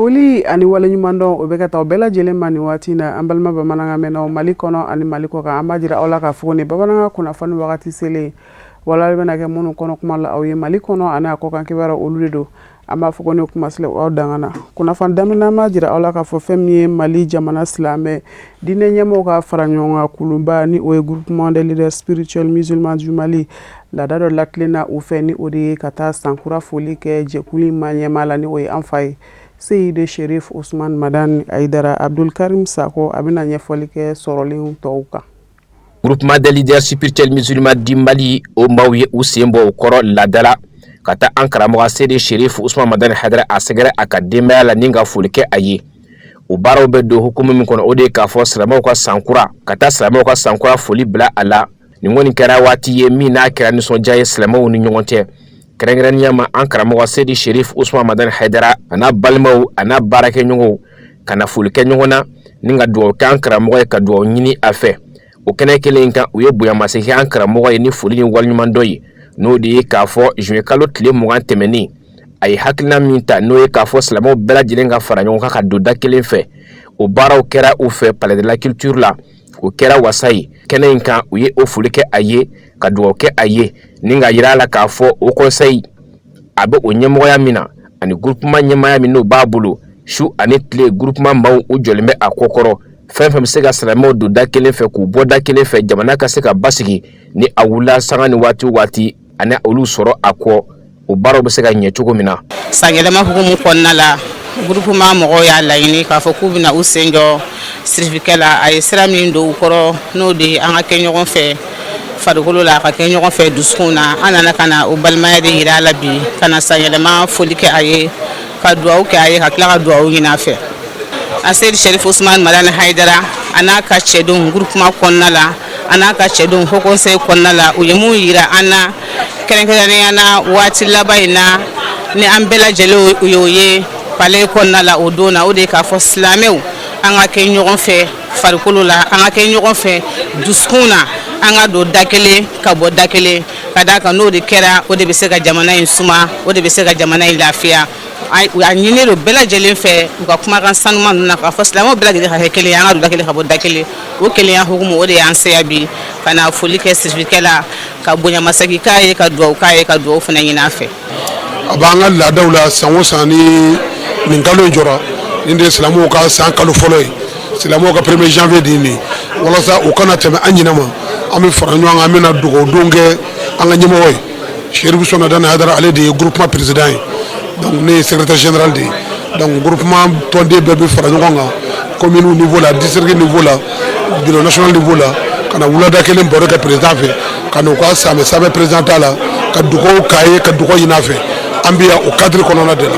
Foli ani waleɲumandɔn, o bɛ ka taa bɛɛ lajɛlen ma nin waati na, an balima bamanankan mɛnnaw Mali kɔnɔ ani Mali kɔ kan. An b'a jira aw la k'a fɔ ni bamanankan kunnafoni wagati selen, wala bɛna kɛ minnu kɔnɔ kuma la aw ye Mali kɔnɔ ani a kɔkan kibaruya, olu de don. An b'a fɔ ko ni kuma aw dangana kunnafoni daminɛ, an b'a jira aw la k'a fɔ fɛn min ye Mali jamana silamɛ diinɛ ɲɛmɔgɔw ka fara ɲɔgɔn kan kuluba, ni o ye Groupement des leaders spirituels musulmans du Mali, laada dɔ latilenna u fɛ, ni o de ye ka taa sankura foli kɛ jɛkulu ma ɲɛmaa la, ni o ye an fa ye Seyidi Sherif Usman Madani Ayidara. Abdulkarim Sako, a bɛna ɲɛfɔli kɛ sɔrɔlen tɔw kan. Groupement des leaders spirituels musulmans du Mali, o maaw ye u sen bɔ o kɔrɔ laadala ka taa an karamɔgɔ Seyidi Sherif Usman Madani Hayidara a sɛgɛrɛ a ka denbaya la ni ka foli kɛ a ye. O baaraw bɛ don hukumu min kɔnɔ, o de ye k'a fɔ silamɛw ka sankura, ka taa silamɛw ka sankura foli bila a la. Nin kɔni kɛra waati ye min n'a kɛra nisɔndiya ye silamɛw ni ɲɔgɔn cɛ, kɛrɛnkɛrɛnnenya ma an karamɔgɔ Seyidi Sherif Usman Madani Hayidara a n'a balimaw, a n'a baarakɛɲɔgɔnw, ka na foli kɛ ɲɔgɔn na ni ka dugawu kɛ an karamɔgɔ ye, ka dugawu ɲini a fɛ. O kɛnɛ kelen in kan, u ye bonyamasegin an karamɔgɔ ye ni foli ni waleɲumandɔn ye, n'o de ye k'a fɔ juin kalo tile 20 tɛmɛnen, a ye hakilina min ta, n'o ye k'a fɔ silamɛw bɛɛ lajɛlen ka fara ɲɔgɔn kan ka don da kelen fɛ. O baaraw kɛra u fɛ Palais de la Culture la. O kɛra wasa ye. Kɛnɛ in kan, u ye o foli kɛ a ye, ka dugawu kɛ a ye ni ka yira a la k'a fɔ o conseil a bɛ o ɲɛmɔgɔya min na ani groupement ɲɛmaaya min n'o b'a bolo, su ani tile groupement maaw u jɔlen bɛ a kɔ kɔrɔ. Fɛn fɛn bɛ se ka silamɛw don da kelen fɛ, k'u bɔ da kelen fɛ, jamana ka se ka basigi, ni a wulila sanga ni waati o waati ani olu sɔrɔ a kɔ, o baaraw bɛ se ka ɲɛ cogo min na. Sanyɛlɛma hukumu kɔnɔna la, groupement mɔgɔw y'a laɲini k'a fɔ k'u bɛna u sen jɔ sirifikɛ la. A ye sira min don u kɔrɔ, n'o de ye an ka kɛ ɲɔgɔn fɛ farikolo la, ka kɛ ɲɔgɔn fɛ dusukun na. An nana ka na o balimaya de yira a la bi, ka na sanyɛlɛma foli kɛ a ye, ka dugawu kɛ a ye, ka tila ka dugawu ɲini a fɛ. A Seyidi Sherif Usman Madani Hayidara a n'a ka cɛdenw groupement kɔnɔna la, a n'a ka cɛdenw haut conseil kɔnɔna la, u ye mun yira an na kɛrɛnkɛrɛnnenya na waati laban in na, ni an bɛɛ lajɛlen y'o ye palais kɔnɔna la o don na, o de ye k'a fɔ silamɛw, an ka kɛ ɲɔgɔn fɛ farikolo la, an ka kɛ ɲɔgɔn fɛ dusukun na, an ka don da kelen ka bɔ da kelen, ka d'a kan n'o de kɛra, o de bɛ se ka jamana in suma, o de bɛ se ka jamana in lafiya. A ɲini don bɛɛ lajɛlen fɛ u ka kumakan sanuman ninnu na k'a fɔ silamɛw bɛɛ lajɛlen ka kɛ kelen ye, an ka don da kelen ka bɔ da kelen. O kelenya hukumu, o de y'an se yan bi, ka na foli kɛ sirifikɛ la, ka bonyamasegin k'a ye, ka dugawu k'a ye, ka dugawu fana ɲini a fɛ. A b'an ka laadaw la, san o san ni nin kalo in jɔra, nin de ye silamɛw ka san kalo fɔlɔ ye, silamɛw ka premier janvier de ye nin ye. Walasa o kana tɛmɛ an ɲinɛ ma, an bɛ fara ɲɔgɔn kan, an bɛna dugawu don kɛ an ka ɲɛmɔgɔ ye Chérif Ousmane Madani Hayidara. Ale de ye groupement président ye, donc ne ye secrétaire général de ye. Donc groupement tɔnden bɛɛ bɛ fara ɲɔgɔn kan, commune niveau la, district niveau la, bureau national niveau la, ka na wulada kelen baro kɛ président fɛ, ka n'u ka sanbɛ sanbɛ président ta la, ka dugawu k'a ye, ka dugawu ɲini a fɛ. An bɛ yan o cadre kɔnɔna de la,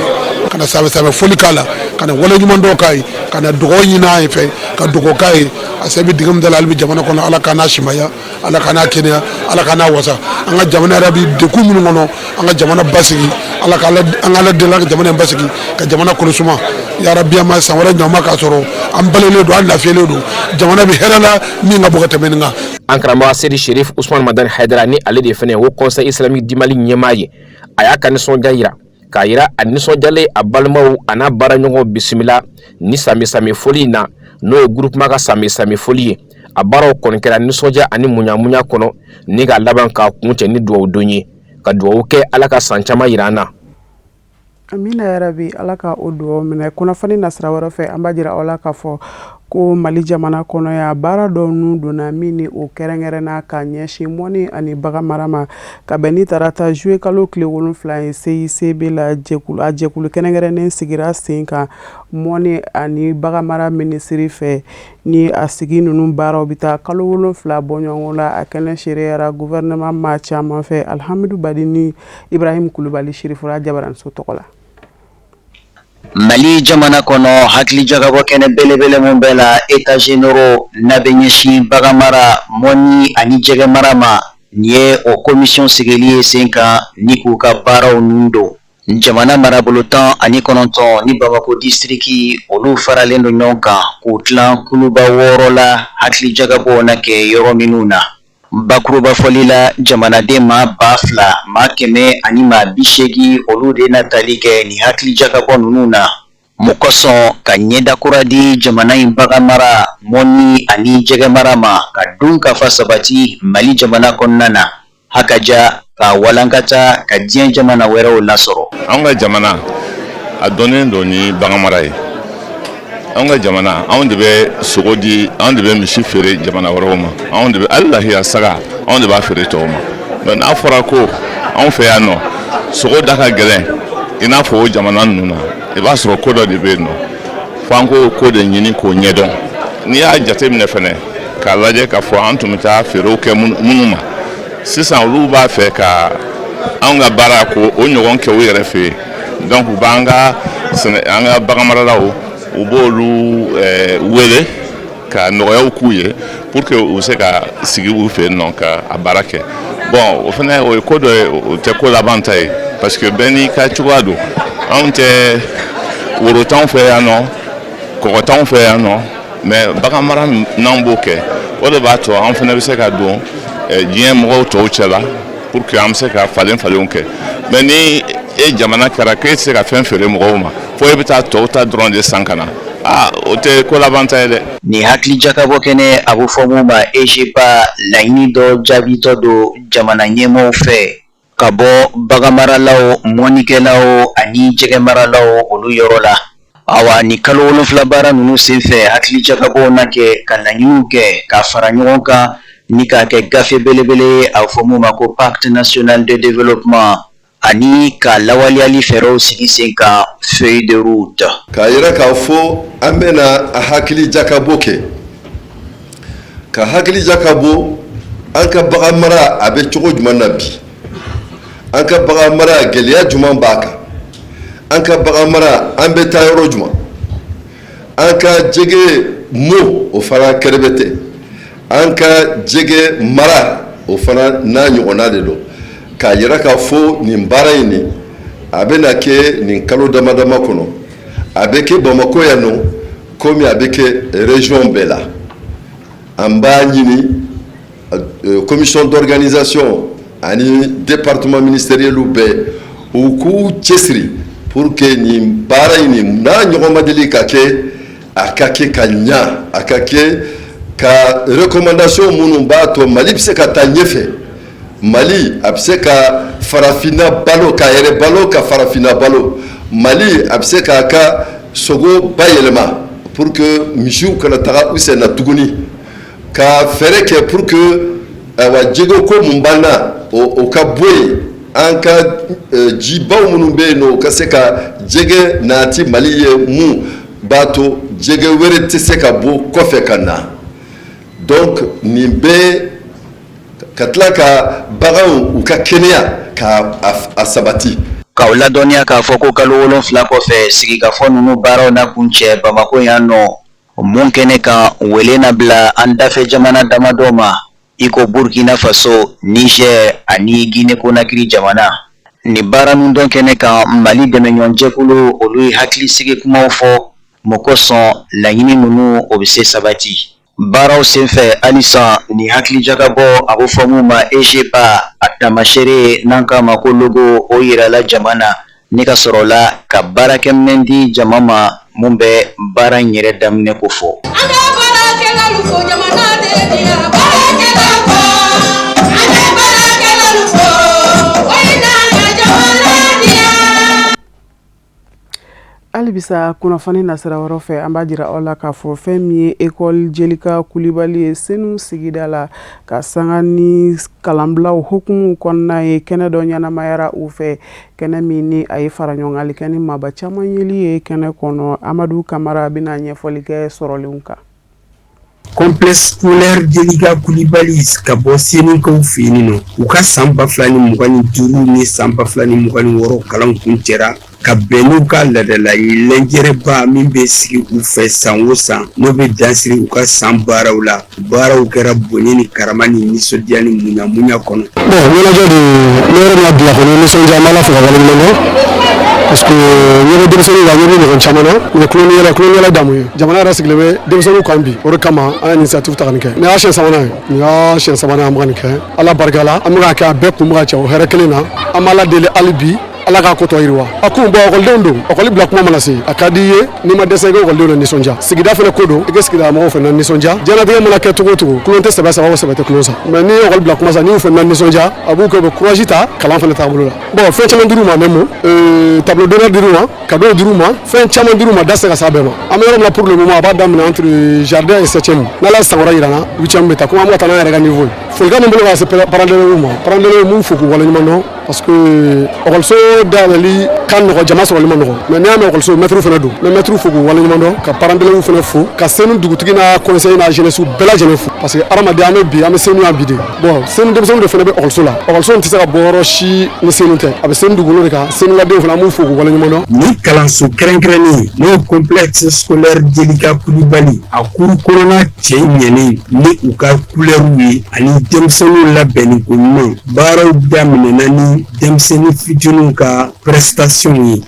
ka na sanbɛ sanbɛ foli k'a la, ka na waleɲuman dɔw k'a ye, ka na dugawu ɲini a fɛ, ka dugawu k'a ye. A se bɛ dingɛ min da la hali bi jamana kɔnɔ, Ala k'a n'a simaya, Ala ka n'a kɛnɛya, Ala ka n'a wasa. An ka jamana yɛrɛ bɛ degun minnu kɔnɔ, an ka jamana basigi. Ala ka an ka Ala deli, ka jamana in basigi, ka jamana kolo suma. Yarabi, an ma san wɛrɛ ɲɔgɔn ma k'a sɔrɔ an balolen don, an lafiyalen don, jamana bɛ hɛrɛ la min ka bon ka tɛmɛ nin kan. An karamɔgɔ Seyidi Sherif Usman Madani Hayidara, ni ale de fana ye Haut Conseil islamique du Mali ɲɛmaa ye, a y'a ka nisɔndiya yira, k'a yira a nisɔndiyalen a balimaw a n'a baaraɲɔgɔnw bisimila ni sami sami foli in na, n'o ye groupement ka sami sami foli ye. A baaraw kɔni kɛra nisɔndiya ani muɲamuɲa kɔnɔ, ni ka laban k'a kuncɛ ni dugawu don ye, ka dugawu kɛ Ala ka san caman yira an na. Amina yarabi, Ala ka o dugawu minɛ. Kunnafoni nasira wɛrɛ fɛ, an b'a jira aw la k'a fɔ ko Mali jamana kɔnɔ yan, baara dɔ nun donna min ni o kɛrɛnkɛrɛnna ka ɲɛsin mɔni ani bagan mara ma, ka bɛn ni tarata juillet kalo tile 7 ye. CICB la, jɛkulu, a jɛkulu kɛrɛnkɛrɛnnen sigira sen kan mɔni ani bagan mara minisiri fɛ, ni a sigi ninnu baaraw bɛ taa kalo 7 bɔɲɔgɔn la. A kɛnɛ seereyara gouvernement maa caman fɛ. Alhamidu Badi ni Ibrahim Kulubali Sirifura Jabaranso tɔgɔ la. Mali jamana kɔnɔ, hakilijagabɔ kɛnɛ belebele min bɛ la États généraux n'a bɛ ɲɛsin baganmara, mɔni ani jɛgɛmara ma, nin ye o commission sigili ye sen kan ni k'u ka baaraw nun don. Jamana marabolo 19 ni Bamakɔ district, olu faralen don ɲɔgɔn kan k'u tilan kuluba 6 la, hakilijagabɔ na kɛ yɔrɔ minnu na. Bakuruba fɔli la, jamanaden maa 2180, olu de na tali kɛ nin hakilijagabɔ ninnu na. Mun kosɔn ka ɲɛda kura di jamana in baganmara, mɔnni ani jɛgɛmara ma, ka dunkafa sabati Mali jamana kɔnɔna na, hakaja ka walankata ka diɲɛ jamana wɛrɛw lasɔrɔ. An ka jamana a dɔnnen don ni baganmara ye. An ka jamana, anw de bɛ sogo di, anw de bɛ misi feere jamana wɛrɛw ma, anw de bɛ hali lahiya saga, anw de b'a feere tɔw ma. Mais n'a fɔra ko anw fɛ yan nɔ, sogo da ka gɛlɛn i n'a fɔ o jamana ninnu na, i b'a sɔrɔ ko dɔ de bɛ yen nɔ fo an k'o ko de ɲini k'o ɲɛdɔn. N'i y'a jateminɛ fɛnɛ k'a lajɛ k'a fɔ an tun bɛ taa feerew kɛ minnu ma, sisan olu b'a fɛ ka anw ka baara ko o ɲɔgɔn kɛ u yɛrɛ fɛ yen. Donc u b'an ka sɛnɛ, an ka baganmaralaw, u b'olu wele ka nɔgɔyaw k'u ye pour que u bɛ se ka sigi u fɛ yen nɔ ka a baara kɛ. Bon, o fana, o ye ko dɔ ye, o tɛ ko laban ta ye, parce que bɛɛ n'i ka cogoya don. Anw tɛ woro t'anw fɛ yan nɔ, kɔgɔ t'anw fɛ yan nɔ, mais bagan mara, n'anw b'o kɛ, o de b'a to an fana bɛ se ka don diɲɛ mɔgɔw tɔw cɛ la pour que an bɛ se ka falen falenw kɛ. Mais ni e jamana kɛra k'e tɛ se ka fɛn feere mɔgɔw ma, fo e bɛ taa tɔw ta dɔrɔn de san ka na, aa, o tɛ ko laban ta ye dɛ. Nin hakili jakabɔ kɛnɛ, a bɛ fɔ mun ma EGPA, laɲini dɔ jaabitɔ don jamana ɲɛmaaw fɛ ka bɔ baganmaralaw, mɔnnikɛlaw ani jɛgɛmaralaw olu yɔrɔ la. Awa, ni kalo 7 baara ninnu senfɛ, hakili jakabɔw na kɛ ka laɲiniw kɛ ka fara ɲɔgɔn kan ni k'a kɛ gafe belebele ye, a bɛ fɔ mun ma ko Pacte national de développement, ani ka lawaleyali fɛɛrɛw sigi sen kan, feuille de route. K'a yira k'a fɔ an bɛna a hakili jakabɔ kɛ, ka hakili jakabɔ an ka bagan mara a bɛ cogo jumɛn na bi, an ka bagan mara gɛlɛya jumɛn b'a kan, an ka bagan mara an bɛ taa yɔrɔ jumɛn, an ka jɛgɛ mɔ o fana kɛrɛbɛ tɛ, an ka jɛgɛ mara o fana n'a ɲɔgɔnna de don. K'a yira k'a fɔ nin baara in nin a bɛna kɛ nin kalo dama dama kɔnɔ, a bɛ kɛ Bamakɔ yan nɔ komi a bɛ kɛ région bɛɛ la. An b'a ɲini commission d'organisation ani département ministériel bɛɛ, u k'u cɛsiri pour que nin baara in nin n'a ɲɔgɔn ma deli ka kɛ, a ka kɛ ka ɲa, a ka kɛ ka recommandation minnu b'a to Mali bɛ se ka taa ɲɛfɛ, Mali a bɛ se ka farafinna balo, k'a yɛrɛ balo, ka farafinna balo, Mali a bɛ se k'a ka sogo bayɛlɛma pour que misiw kana taga u sen na tuguni, ka fɛɛrɛ kɛ pour que ayiwa jɛgɛ ko mun b'an na, o ka bɔ yen, an ka jibaw minnu bɛ yen nɔ, o ka se ka jɛgɛ nati Mali ye, mun b'a to jɛgɛ wɛrɛ tɛ se ka bɔ kɔfɛ ka na. Donc nin bɛɛ ka tila ka baganw u ka kɛnɛya ka a sabati. K'aw ladɔnniya k'a fɔ ko kalo 7 kɔfɛ, sigikafɔ ninnu baaraw na kuncɛ Bamakɔ yan nɔ. Mun kɛnɛ kan, wele na bila an dafɛ jamana damadɔ ma i ko Burkina Faso, Niger ani Guinée Conakry jamana. Nin baara nundɔn kɛnɛ kan, Mali dɛmɛɲɔgɔnjɛkulu olu ye hakilisigi kumaw fɔ mun kosɔn laɲini ninnu o bɛ se sabati. Baaraw senfɛ halisa, nin hakilijakabɔ, a bɛ fɔ mun ma EGPA, a taamasere n'an k'a ma ko logo, o yirala jama na ni ka sɔrɔ la ka baarakɛminɛn di jama ma mun bɛ baara in yɛrɛ daminɛ ko fɔ. An bɛ baarakɛlalu fo, jamana den diya baarakɛla kɔ. An bɛ baarakɛlalu fo, o ye n'an ka jamana diya. Hali bisa kunnafoni nasira wɛrɛ fɛ, an b'a jira aw la k'a fɔ fɛn min ye école Jelika Kulibali ye Senu sigida la, ka sanga ni kalanbilaw hukumu kɔnɔna ye, kɛnɛ dɔ ɲɛnamayara u fɛ, kɛnɛ min ni a ye fara ɲɔgɔngali kɛ ni maaba caman yeli ye kɛnɛ kɔnɔ. Amadu Kamara bɛna ɲɛfɔli kɛ sɔrɔlenw kan. Complexe scolaire Jelika Kulibali ka bɔ Senukaw fɛ yen nɔ, u ka san 2025 ni san 2026 kalan kuncɛra ka bɛn n'u ka laadala lɛnjɛrɛba min bɛ sigi u fɛ san o san, n'o bɛ dansigi u ka san baaraw la. Baaraw kɛra bonya ni karama ni nisɔndiya ni munya munya kɔnɔ. Bon, ɲɛnajɛ de, ne yɛrɛ bɛna bila kɔni, nisɔndiya, n b'Ala fo ka waleɲuman dɔn, parce que ɲɛ bɛ denmisɛnninw la, ɲɛ bɛ ɲɔgɔn caman na. Nin ye tulonkɛ tulonkɛla damu ye. Jamana yɛrɛ sigilen bɛ denmisɛnninw kan bi, o de kama an ye initiative ta ka nin kɛ. Nin y'a siɲɛ sabanan ye, nin y'a siɲɛ sabanan an bɛ ka nin kɛ. Ala barika la, an bɛ k'a kɛ, a bɛɛ kun bɛ ka cɛ o hɛrɛ kelen na. An b'Ala deli hali bi. Ala k'a ko tɔ yiriwa. A kun bɔn, ekɔlidenw don, ekɔli bila kuma mana se, a ka di i ye n'i ma dɛsɛ i ka ekɔlidenw na nisɔndiya. Sigida fana ko don, i ka sigida mɔgɔw fana nisɔndiya. Diɲɛlatigɛ mana kɛ cogo o cogo, tulon tɛ sɛbɛ saba, sɛbɛ tɛ tulon sa. Mais ni ekɔli bila kuma sa, n'i y'u fana nisɔndiya, a b'u kɛ u bɛ courage ta kalan fana taabolo la. Bon, fɛn caman dir'u ma, même tableau d'honneur dir'u ma, cadeau dir'u ma, fɛn caman dir'u ma, da se ka s'a bɛɛ ma. An bɛ yɔrɔ min na pour le moment, a b'a daminɛ entre jardin et septième. N'Ala ye san wɛrɛ yira n na, huitième bɛ taa, komi an bɛ ka taa n'an yɛrɛ ka niveau ye. Folikan min bolo ka se parents d'élèves ma, parents d'élèves m'u fo k'u waleɲuman dɔn, parce que ekɔliso dayɛlɛli ka nɔgɔ, jama sɔrɔli ma nɔgɔ. Mais n'i y'a mɛn ekɔliso, mɛtiriw fana don. N bɛ mɛtiriw fo k'u waleɲuman dɔn, ka parents d'élèves fana fo, ka Senu dugutigi n'a conseil n'a jeunesse bɛɛ lajɛlen fo, parce que hadamaden, an bɛ bi, an bɛ Senu yan bi de. Bon, Senu denmisɛnninw de fana bɛ ekɔliso la. Ekɔliso in tɛ se ka bɔ yɔrɔ si ni Senu tɛ, a bɛ Senu dugukolo de kan. Senuladenw fana, an b'u fo k'u waleɲuman dɔn. Ni kalanso kɛrɛnkɛrɛnnen, n'o ye complexe scolaire Jelika Kulibali, a kuru kɔnɔna cɛ ɲɛnen ni u ka couleurw ye ani denmisɛnninw labɛnni ko ɲuman. Baaraw daminɛna ni denmisɛnnin fitininw ka prestation ye,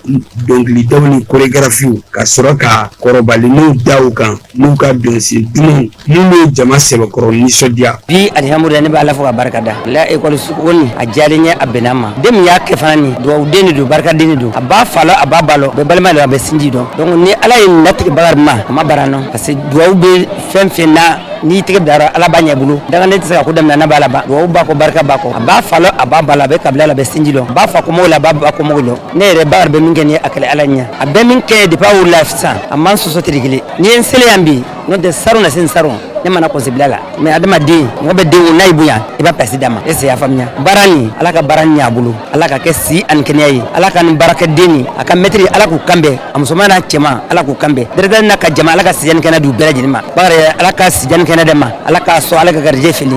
dɔnkilidaw ni chorégraphies, ka sɔrɔ ka kɔrɔbalenninw da u kan n'u ka dɔnsen dumanw minnu ye jama sɛbɛkɔrɔ nisɔndiya. Bi, alihamudulila, ne bɛ Ala fo ka barika da la. Ekɔliso nin, a diyalen ye, a bɛnna ma. Den min y'a kɛ fana, nin dugawuden de don, barikaden de don. A b'a fa lɔ, a b'a ba lɔ, a bɛ balima lɔ, a bɛ sinji dɔn. Donc ni Ala ye nin latigɛ Bakari ma, a ma bara nɔ, parce que dugawu bɛ fɛn fɛn na, n'i tɛgɛ bilara, Ala b'a ɲɛ bolo. Dangaden tɛ se ka ko daminɛ n'a b'a laban. Dugawu b'a kɔ, barika b'a kɔ. A b'a fa lɔ, a b'a ba lɔ, a bɛ kabila la, a bɛ sinji lɔ, a b'a fa kɔmɔgɔw la, a b'a ba kɔmɔgɔw lɔ. Ne yɛrɛ, Bakari bɛ min kɛ nin ye, a kɛlɛ Ala ɲɛ. A bɛ min kɛ depuis a wulila sisan, a man sɔsɔ tile kelen. N'i ye n selen yan bi, n'o tɛ saron na sen saron, ne mana kɔsibila la. Mais adamaden, mɔgɔ bɛ den n'a y'i bonya, i b'a place d'a ma. Est ce que y'a faamuya? Baara nin, Ala ka baara ɲɛ a bolo, Ala ka kɛ si ani kɛnɛya ye. Ala ka nin baarakɛden nin, a ka mɛtiri, Ala k'u kanbɛn, a musoman n'a cɛman, Ala k'u kanbɛn. Directeur n'a ka jama, Ala ka sijan kɛnɛ d'u bɛɛ lajɛlen ma. Bakari, Ala ka sijan kɛnɛ d'a ma, Ala k'a sɔn, Ala ka garijɛ fili,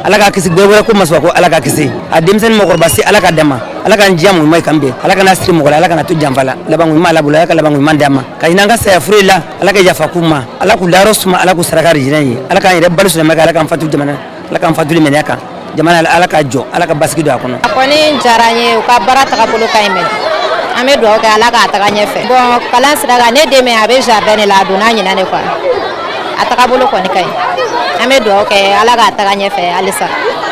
Ala k'a kisi gbɛgbɛ ko masuwa ko, Ala ka kisi a denmisɛnnin mɔgɔkɔrɔba si, Ala ka d'a ma. Ala k'an diya mun kan bɛn, Ala kana siri mɔgɔ la, Ala kana to janfa la. Laban ɲuman Ala bolo, Ala ka laban ɲuman d'a ma. Ka ɲini an ka saya fure la, Ala ka yafa k'u ma, Ala k'u dayɔrɔ suma, Ala k'u saraka arijinɛ ye. Ala k'an yɛrɛ balo silamɛ kan, Ala k'an fatu jamana, Ala k'an fatuli mɛnɛ kan. Jamana, Ala ka jɔ, Ala ka basigi don a kɔnɔ. A kɔni diyara n ye, u ka baara tagabolo ka ɲi mɛ an bɛ dugawu kɛ Ala k'a taga ɲɛfɛ. Bon, kalan sira kan, ne den a bɛ jardin de la, a donna ɲinan de quoi. A tagabolo kɔni ka ɲi, an bɛ dugawu kɛ Ala k'a taga ɲɛfɛ halisa,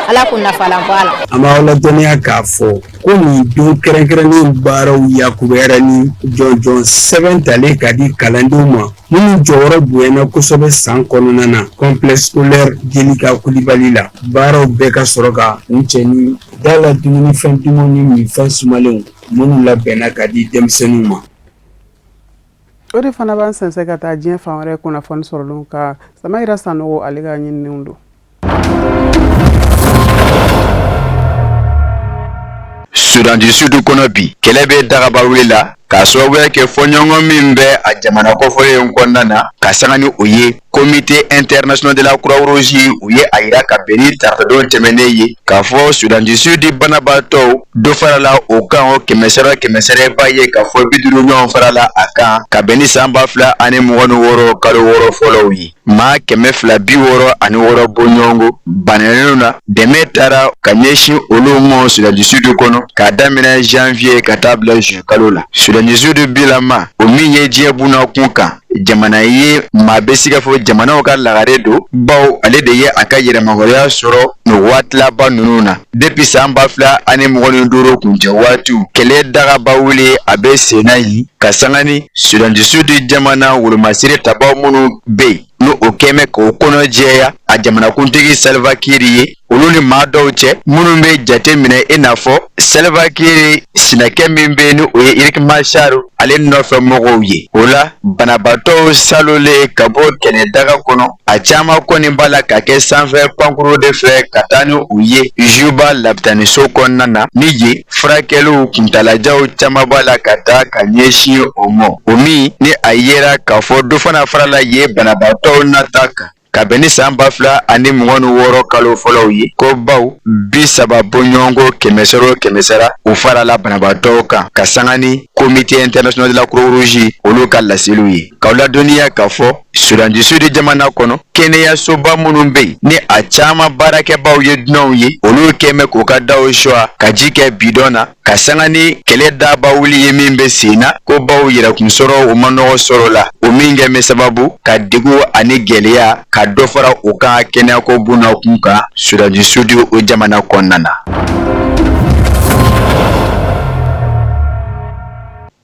Ala k'u nafalan bɔ a la. An b'aw ladɔnniya k'a fɔ ko nin don kɛrɛnkɛrɛnnen baaraw yakubayara ni jɔnjɔn sɛbɛn talen ka di kalandenw ma minnu jɔyɔrɔ bonyana kosɛbɛ san kɔnɔna na complexe scolaire Jelika Kulibali la. Baaraw bɛɛ ka sɔrɔ ka kuncɛ ni da la dumunifɛn dumanw ni minfɛn sumalenw minnu labɛnna ka di denmisɛnninw ma. O de fana b'an sɛnsɛn ka taa diɲɛ fan wɛrɛ kunnafoni sɔrɔlenw kan. Samayira Sanogo, ale ka ɲininiw don. Soudan du Sud kɔnɔ bi, kɛlɛ bɛ dagaba wuli la k'a sababuya kɛ fɔɲɔgɔnkɔ min bɛ a jamana kɔfɔlen in kɔnɔna na, ka sanga ni o ye Comité international de la Croix-Rouge, u ye a yira ka bɛn ni taratadon tɛmɛnen ye k'a fɔ Soudan du Sud banabaatɔw dɔ farala o kan, o kɛmɛsara kɛmɛsara b'a ye k'a fɔ 50 ɲɔgɔn farala a kan ka bɛn ni san 2026 kalo 6 fɔlɔw ye. Maa 266 bɔɲɔgɔnko banalenw na, dɛmɛ taara ka ɲɛsin olu ma Soudan du Sud kɔnɔ k'a daminɛ janvier ka taa bila juin kalo la. Soudan du Sud bilama, o min ye diɲɛ bunakun kan jamana ye, maa bɛ se k'a fɔ jamanaw ka lagare don, bawo ale de ye a ka yɛrɛmahɔrɔnya sɔrɔ nin waati laban ninnu na. Depuis san 2025 kuncɛ waatiw, kɛlɛ dagaba wuli a bɛ senna yen ka sanga ni Soudan du Sud jamana wolomasiri tabaw minnu bɛ yen, n'o o kɛmɛ k'o kɔnɔ jɛya a jamanakuntigi Salva Kiir ye, olu ni maa dɔw cɛ minnu bɛ jate minɛ i n'a fɔ Salva Kiir sinakɛ min bɛ ni o ye Riek Machar ale nɔfɛ mɔgɔw ye. O la, banabaatɔw salolen ka bɔ kɛlɛdaga kɔnɔ, a caman kɔni b'a la ka kɛ sanfɛ pankuru de fɛ ka taa ni u ye Juba labitaniso kɔnɔna na, ni yen furakɛliw kuntalajanw caman b'a la ka taa ka ɲɛsin o ma, o min ni a yera k'a fɔ dɔ fana farala yen banabaatɔw nata kan ka bɛn ni san 2026 kalo fɔlɔw ye, ko baw 30 bɔɲɔgɔnko kɛmɛsara o kɛmɛsara u farala banabaatɔw kan, ka sanga ni Comité international de la Croix-Rouge olu ka laseliw ye. K'aw ladɔnniya k'a fɔ Soudan du Sud jamana kɔnɔ, kɛnɛyasoba minnu bɛ yen ni a caman baarakɛbaw ye dunanw ye, olu kɛmɛ k'u ka daw suwa ka ji kɛ bidɔn na, ka sanga ni kɛlɛ daba wuli ye min bɛ sen na, ko baw yɛrɛkun sɔrɔ o ma nɔgɔ sɔrɔ la, o min kɛ bɛ sababu ka degun ani gɛlɛya ka dɔ fara u kan kɛnɛyako bunakun kan Soudan du Sud o jamana kɔnɔna na.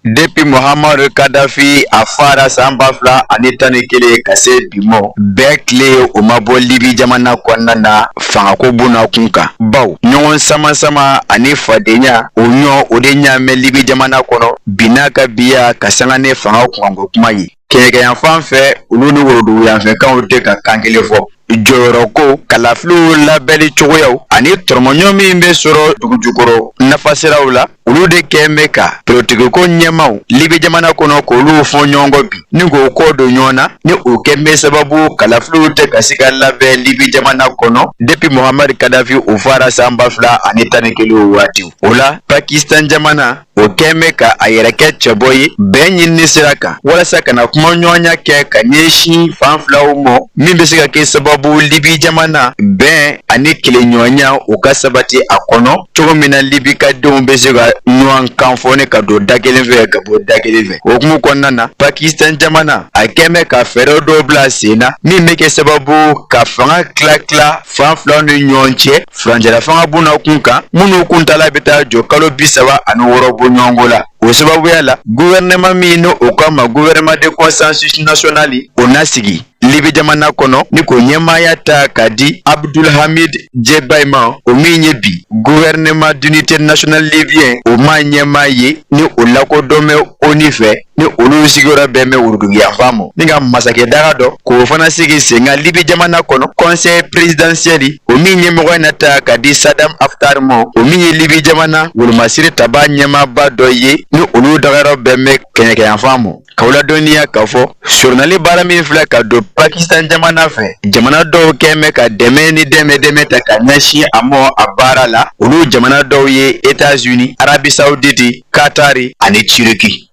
Depuis Muhammad Kadafi a fara san 2011 ka se bi mɔ, bɛɛ tile o ma bɔ Libi jamana kɔnɔna na fangako buna kun kan, baw ɲɔgɔn sama sama ani fadenya o ɲɔ o de ɲaamɛ Libi jamana kɔnɔ bi n'a ka biya ka sanga ni fanga kunkanko kuma ye. Kɛɲɛkayanfan fɛ, olu ni woroduguyanfɛkaw tɛ ka kan kelen fɔ. Jɔyɔrɔko, kalafiliw labɛnni cogoyaw ani tɔrɔmɔɲɔ min bɛ sɔrɔ dugujukɔrɔ nafasiraw la, olu de kɛn bɛ ka politikiko ɲɛmaaw Libi jamana kɔnɔ k'olu fɔ ɲɔgɔn kɔ bi ni k'o kɔ don ɲɔgɔn na, ni o kɛn bɛ sababu kalafiliw tɛ ka se ka labɛn Libi jamana kɔnɔ depuis Muhammad Kadafi o fara san 2011 waati. O la, Pakistan jamana o kɛn bɛ ka a yɛrɛ kɛ cɛbɔ ye bɛn ɲinini sira kan walasa ka na kumaɲɔgɔnya kɛ ka ɲɛsin fan filaw mɔ min bɛ se ka kɛ sababu Libi jamana bɛn ani kelenɲɔgɔnya o ka sabati a kɔnɔ cogo min na Libi ka denw bɛ se ka ɲɔgɔn kan fɔ ni ka don da kelen fɛ ka bɔ da kelen fɛ. O hukumu kɔnɔna na, Pakistan jamana a kɛn bɛ ka fɛɛrɛ dɔw bila sen na min bɛ kɛ sababu ka fanga tila tila fan filaw ni ɲɔgɔn cɛ furancɛla fanga buna kun kan minnu kuntaala bɛ taa jɔ kalo 36 bɔɲɔgɔnko la. O sababuya la, gouvernement min n'o o k'a ma gouvernement de consensus national, o na sigi Libi jamana kɔnɔ ni k'o ɲɛmaaya ta ka di Abdulhamid Dbeibah ma, o min ye bi gouvernement d'unité nationale libyen o ma ɲɛmaa ye, ni o lakodɔn bɛ ONU fɛ, ni olu sigiyɔrɔ bɛn bɛ woroduguyanfan ma, ni ka masakɛ daga dɔ k'o fana sigi sen kan Libi jamana kɔnɔ, conseil présidentiel, o min ɲɛmɔgɔya na ta ka di Sadam Haftar ma, o min ye Libi jamana wolomasiri taba ɲɛmaaba dɔ ye, ni olu dagayɔrɔ bɛn bɛ kɛɲɛkɛyanfan ma. K'aw ladɔnniya k'a fɔ soronali baara min filɛ ka don Pakistan jamana fɛ, jamana dɔw kɛn bɛ ka dɛmɛ ni dɛmɛ dɛmɛ ta ka ɲɛsin a ma a baara la. Olu jamana dɔw ye États-Unis, Arabie Saoudite, Qatar ani Turquie.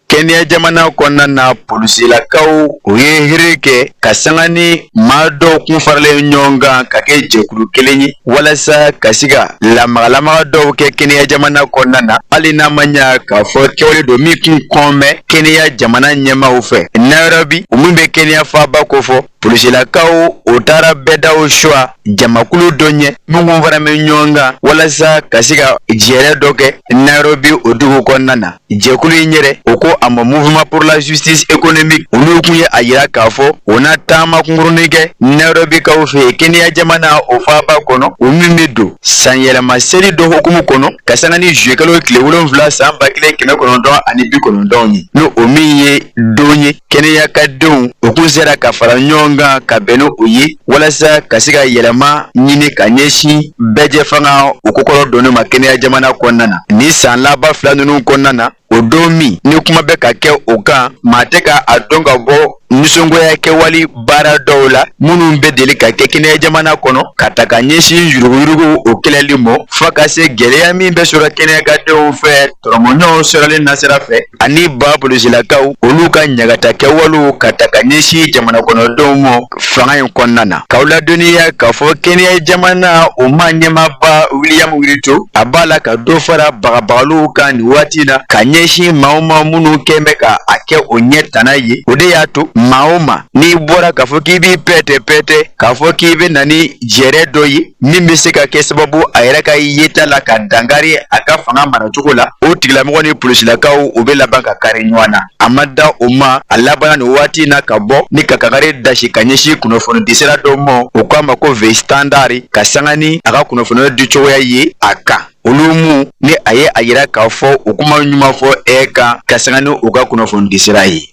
Kenya jamana kɔnɔna na, polisilakaw u ye hɛrɛ kɛ ka sanga ni maa dɔw kun faralen ɲɔgɔn kan ka kɛ jɛkulu kelen ye walasa ka se ka lamagalamaga dɔw kɛ Kenya jamana kɔnɔna na, hali n'a ma ɲa k'a fɔ kɛwale don min kun kɔn bɛ Kenya jamana ɲɛmaaw fɛ Nairobi, o min bɛ Kenya faaba kofɔ. Polisilakaw o taara bɛɛdaw suwa jamakulu dɔ ɲɛ min kun fara bɛ ɲɔgɔn kan walasa ka se ka jɛrɛ dɔ kɛ Nairobi o dugu kɔnɔna na. Jɛkulu in yɛrɛ, o ko a ma Mouvement pour la justice économique, olu kun ye a yira k'a fɔ o na taama kunkurunin kɛ Nairobikaw fɛ yen Kenya jamana o faaba kɔnɔ, o min bɛ don sanyɛlɛma seli dɔ hukumu kɔnɔ ka sanga ni juillet kalo tile 7 san 1990 ye, ni o min ye don ye Kenya ka denw o kun sera ka fara ɲɔgɔn kan ka bɛn ni o ye walasa ka se ka yɛlɛma ɲini ka ɲɛsin bɛɛjɛfanga o kokɔrɔ donni ma Kenya jamana kɔnɔna na ni san laban fila ninnu kɔnɔna na. O don min ni kuma bɛ ka kɛ o kan, maa tɛ ka a dɔn ka bɔ nisɔngoya kɛwale baara dɔw la minnu bɛ deli ka kɛ Kenya jamana kɔnɔ ka ta ka ɲɛsin yuruguyurugu o kɛlɛli ma, fo ka se gɛlɛya min bɛ sɔrɔ Kenya ka denw fɛ tɔrɔmɔɲɔgɔn sɔrɔli nasira fɛ ani ba polisilakaw olu ka ɲagata kɛwalew ka ta ka ɲɛsin jamana kɔnɔdenw ma fanga in kɔnɔna na. K'aw ladɔnniya k'a fɔ Kenya jamana o ma ɲɛmaaba William Ruto, a b'a la ka dɔ fara bagabagaliw kan nin waati na ka ɲɛsin maa o maa minnu kɛn bɛ ka a kɛ o ɲɛ tana ye. O de y'a to maa o maa n'i bɔra k'a fɔ k'i b'i pɛtɛ pɛtɛ k'a fɔ k'i bɛ na ni jɛrɛ dɔ ye min bɛ se ka kɛ sababu a yɛrɛ ka yeta la ka dankari a ka fanga maracogo la, o tigilamɔgɔ ni polisilakaw u bɛ laban ka kari ɲɔgɔn na. A ma da o ma, a labanna nin waati in na ka bɔ ni ka kangari dasi ka ɲɛsin kunnafonidisira dɔ ma, o k'a ma ko The Standard, ka sanga ni a ka kunnafoniya di cogoya ye a kan, olu mu ni a ye a yira k'a fɔ u kuma ɲuman fɔ e kan ka sanga ni u ka kunnafonidisira ye.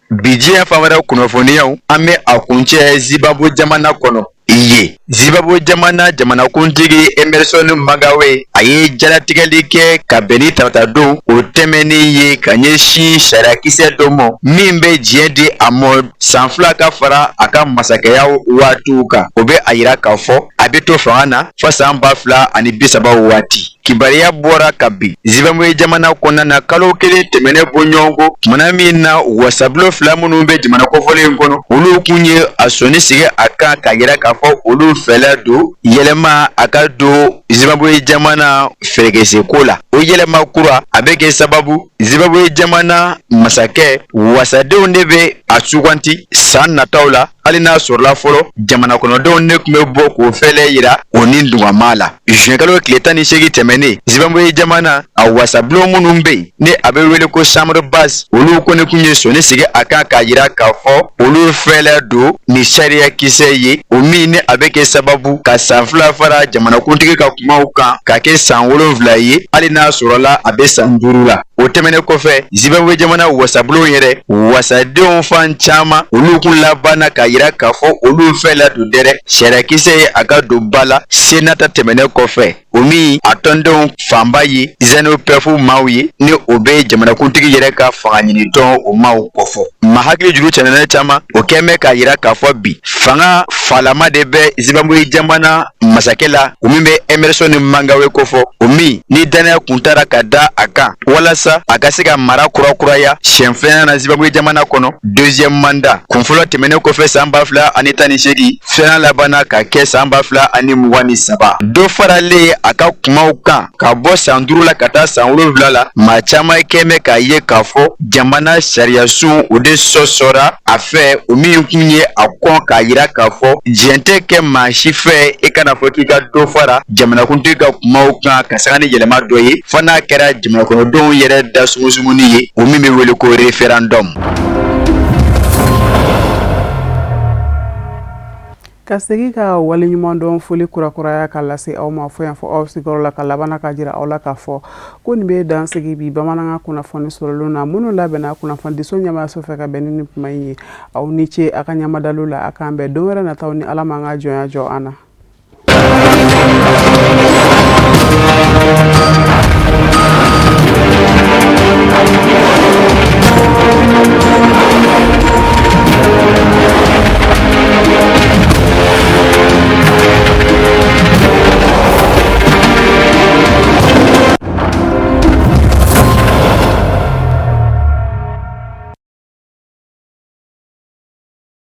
Bi diɲɛ fan wɛrɛ kunnafoniyaw, an bɛ a kuncɛ Zimbabwe jamana kɔnɔ yen. Zimbabwe jamana jamanakuntigi Emmerson Mnangagwa, a ye jalatigɛli kɛ ka bɛn ni taratadon o tɛmɛnen ye ka ɲɛsin sariyakisɛ dɔ ma min bɛ diɲɛ di a ma san 2 ka fara a ka masakɛya waatiw kan. O bɛ a yira k'a fɔ a bɛ to fanga na fo san 2030 waati. Kibaruya bɔra ka bin Zimbabwe jamana kɔnɔna na kalo kelen tɛmɛnen bɔɲɔgɔnko, tumana min na wasabulon fila minnu bɛ jamana kofɔlen in kɔnɔ, olu kun ye a sɔnni sigi a kan k'a yira k'a fɔ olu fɛla don yɛlɛma a ka don Zimbabwe jamana fɛrɛkɛseko la. O yɛlɛma kura a bɛ kɛ sababu Zimbabwe jamana masakɛ wasadenw de bɛ a suganti san nataw la, hali n'a sɔrɔla fɔlɔ jamana kɔnɔdenw de tun bɛ bɔ k'o fɛlɛ yira o ni dungama la. Zuwɛnkalo tile 18 tɛmɛnen, Zimbabwe jamana a wasabulon minnu bɛ yen ni a bɛ wele ko chambre basse, olu kɔni tun ye sɔnni sigi a kan k'a yira k'a fɔ olu fɛlɛ don ni sariya kisɛ ye, o min ni a bɛ kɛ sababu ka san 2 fara jamanakuntigi ka kumaw kan ka kɛ san 7 ye, hali n'a sɔrɔla a bɛ san 5 la. O tɛmɛnen kɔfɛ, Zimbabwe jamana wasabulon yɛrɛ wasadenw fan caman, olu kun labanna k'a yira k'a fɔ olu fɛla don dɛrɛ sariyakisɛ ye a ka don ba la Sénat ta tɛmɛnen kɔfɛ, o min a tɔndenw fanba ye ZANU PF maaw ye, ni o bɛ jamanakuntigi yɛrɛ ka fanga ɲinitɔn o maaw kofɔ. Maa hakili juru cɛnɛnɛ caman o kɛn bɛ k'a yira k'a fɔ bi fanga falama de bɛ Zimbabwe jamana masakɛ la, o min bɛ Emmerson Mnangagwa kofɔ, o min ni dannaya kun taara ka da a kan walasa a ka se ka mara kurakuraya siɲɛ filanan na Zimbabwe jamana kɔnɔ, deuxième mandat. Kun fɔlɔ tɛmɛnen kɔfɛ san 2018, filanan labanna ka kɛ san 2023. Dɔ faralen a ka kumaw kan ka bɔ san 5 la ka taa san 7 la, maa caman kɛn bɛ k'a ye k'a fɔ jamana sariyasun o de sɔsɔra a fɛ, o min kun ye a kɔn k'a yira k'a fɔ diɲɛ tɛ kɛ maa si fɛ i kana fɔ k'i ka dɔ fara jamanakuntigi ka kumaw kan ka sanga ni yɛlɛma dɔ ye, fo n'a kɛra jamanakɔnɔdenw yɛrɛ da sumusumuni ye, o min bɛ wele ko référendum. Ka segin ka waleɲumandɔn foli kurakuraya ka lase aw ma fo yan fɔ aw sigiyɔrɔ la, ka laban ka jira aw la k'a fɔ ko nin bɛ dan sigi bi bamanankan kunnafoni sɔrɔlenw na minnu labɛnna kunnafonidiso ɲɛmaayaso fɛ ka bɛn ni nin kuma in ye. Aw ni ce a ka ɲamadaliw la. A k'an bɛn don wɛrɛ nataw ni Ala m'an ka jɔnya jɔ an na.